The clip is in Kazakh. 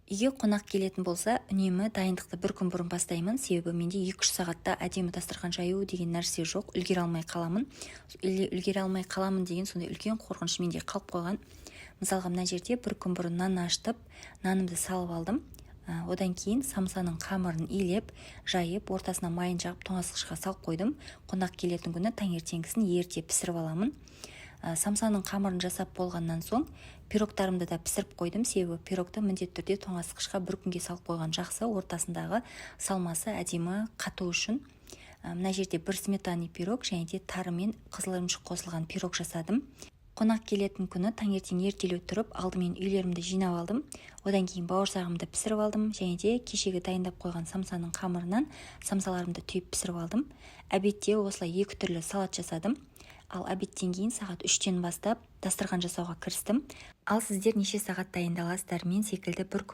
Үйге қонақ келетін болса, үнемі дайындықты бір күн бұрын бастаймын, себебі менде 2-3 сағатта әдемі дастархан жаю деген нәрсе жоқ, үлгере алмай қаламын. Или үлгере алмай қаламын деген сондай үлкен қорқыныш менде қалып қойған. Мысалға, мына жерде бір күн бұрын нан ашытып, нанымды салып алдым. Одан кейін самсаның қамырын илеп, жайып, ортасына майын жағып, тоңазытқышқа салып қойдым. Қонақ келетін күні таңертеңгісін ерте пісіріп аламын. Самсаның қамырын жасап болғаннан соң, пирогтарымды да пісіріп қойдым, себебі пирогты міндетті түрде тоңазытқышқа бір күнге салып қойған жақсы, ортасындағы салмасы әдемі қату үшін. Мына жерде бір сметанный пирог және де тары мен қызыл ірімшік қосылған пирог жасадым. Қонақ келетін күні таңертең ертелеу тұрып, алдымен үйлерімді жинап алдым. Одан кейін бауырсағымды пісіріп алдым және де кешегі дайындап қойған самсаның қамырынан самсаларымды түйіп, пісіріп алдым. Обедте осылай екі түрлі салат жасадым. Ал обедтен кейін сағат 3-тен бастап дастархан жасауға кірістім. Ал сіздер неше сағат дайындаласыздар? Мен секілді бір